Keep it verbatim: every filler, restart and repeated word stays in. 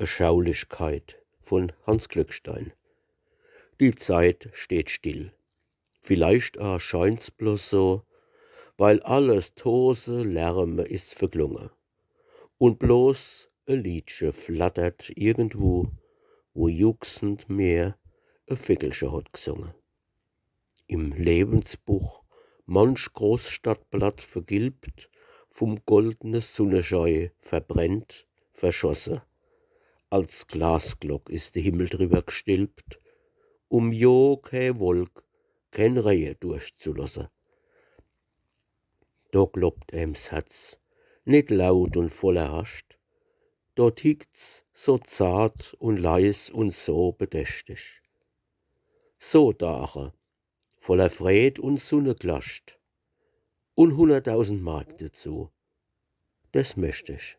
Beschaulichkeit von Hanns Glückstein. Die Zeit steht still. Vielleicht erscheint's bloß so, weil alles Tose, Lärme is verklunge. Un bloß e Liedche flattert irgendwo, wo juchzend mir e Vickelche hot gsunge. Im Lewensbuch manch Großstadtblatt vergilbt, vum goldne Sunneschei verbrennt, verschosse. Als Glasglock is de Himmel driwwer gstilbt, um jo kee Wolk, keen Reje durchzulosse. Do kloppt em's Herz, net laut un voller Hascht, do tickt's so zart un leis un so bedächtig. So Dage, voller Freed un Sunneglascht, un hunnertdausend Mark dezu, des möcht ich.